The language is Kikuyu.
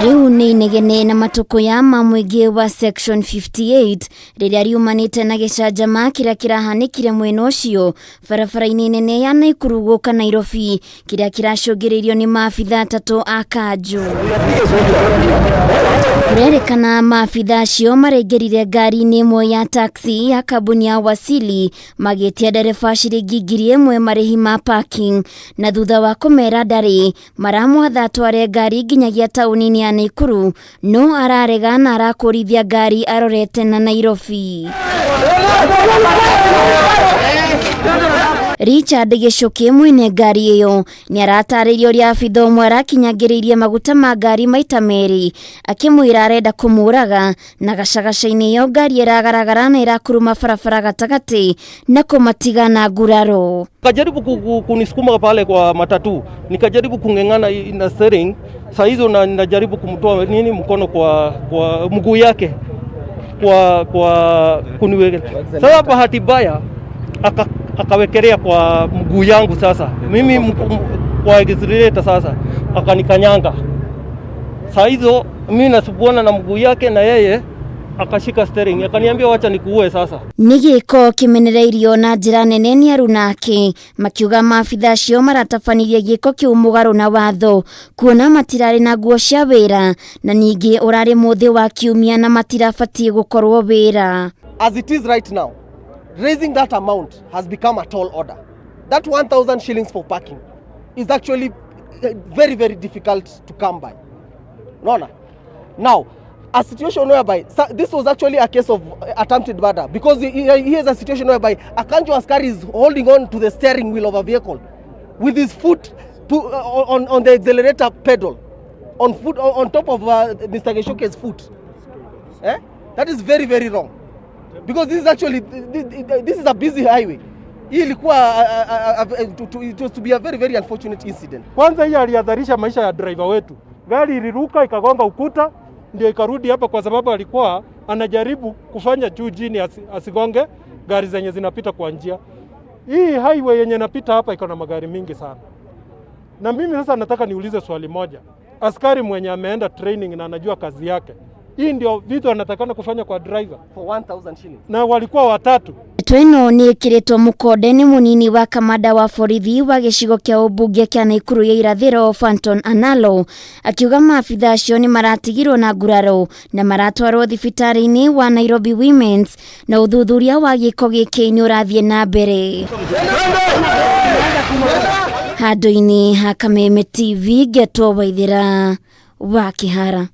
Rĩu nĩ inegene na matũkũya ma mũingĩ wa Section 58 rĩrĩa riumanĩte na gĩcanjama kĩrĩa kĩrahanĩkire mwena ũcio barabara-inĩ nene ya Naikuru gũka Nairobi kĩrĩa kĩracũngĩrĩirio nĩ maabitha atatũ a kanjũ. Kũrerĩkana maabitha acio maraingĩrire ngari-inĩ ĩmwe ya taxi ya kambuni ya Wasili magĩtia ndereba ciringi 1000 marĩhi ma parking na thutha wa kũmera ndarĩ maramwatha atware ngari nginyagia taũni-inĩ ya Naikuru no ararega na arakũrithia ngari arorete na Nairobi. Richard Gĩcũkĩ mwene ngari ĩyo nĩ aratarĩirie ũrĩa abitha ũmwe arakinyangĩrĩirie maguta ma ngari maita merĩ akĩmwĩra arenda kũmũraga na gacagaca-inĩ ĩyo ngari ĩragaragara na ĩrakuruma barabara gatagatĩ na kũmatiga na nguraro. Kajaribu kunisukuma pale kwa matatu, nikajaribu kung'eng'ana na steering. Saa hizo na najaribu kumtoa nini mkono kwa mguu yake kwa kuniweke. Sasa bahati mbaya akawekelea kwa mguu yangu sasa. Mimi kwa accelerator sasa akanikanyanga. Saa hizo mimi nasubuana na mguu yake na yeye akashika steering akaniambia wacha nikuue sasa. Nĩ gĩko kĩmenereirio na njĩra nene nĩ aruna ake makiuga maabitha acio maratabanirie gĩko kĩu mũgarũ na watho kuona matirarĩ na nguo cia wĩra na ningĩ ũrarĩ mũthĩ wa kiumia na matirabatiĩ gũkorwo wĩra. As it is right now, raising that amount has become a tall order. That 1,000 shillings for parking is actually very, very difficult to come by. Unaona? Now, a situation whereby so this was actually a case of attempted murder because here's a situation whereby a Kanjo Askari is holding on to the steering wheel of a vehicle with his foot on the accelerator pedal, on top of Mr. Geshoke's foot. Eh? That is very, very wrong. Because this is actually this is a busy highway. Hii ilikuwa it was to be a very, very unfortunate incident. Kwanza hii alihatarisha maisha ya driver wetu. Gari iliruka ikagonga ukuta ndio ikarudi hapa kwa sababu alikuwa anajaribu kufanya juu chini asigonge gari zenye zinapita kwa njia. Hii highway yenye inapita hapa iko na magari mingi sana. Na mimi sasa nataka niulize swali moja. Askari mwenye ameenda training na anajua kazi yake, hii ndio vitu anatakana kufanya kwa driver? For 1000 shillings. Na walikuwa watatu. Ndeto ĩno nĩ ĩkĩrĩtwo mũkonde nĩ mũnini wa kamanda wa borithi wa gĩcigo kĩa ũmbunge kĩa Naikuru ya irathĩro Fanton Analo akiuga maabitha acio nĩ maratigirwo na nguraro na maratwarwo thibitarĩ-inĩ wa Nairobi Women's na ũthuthuria wa gĩko gĩkĩ nĩ ũrathiĩ na mbere. Handũ-inĩ ha Kameme TV ngetwo Waithĩra wa Kĩhara.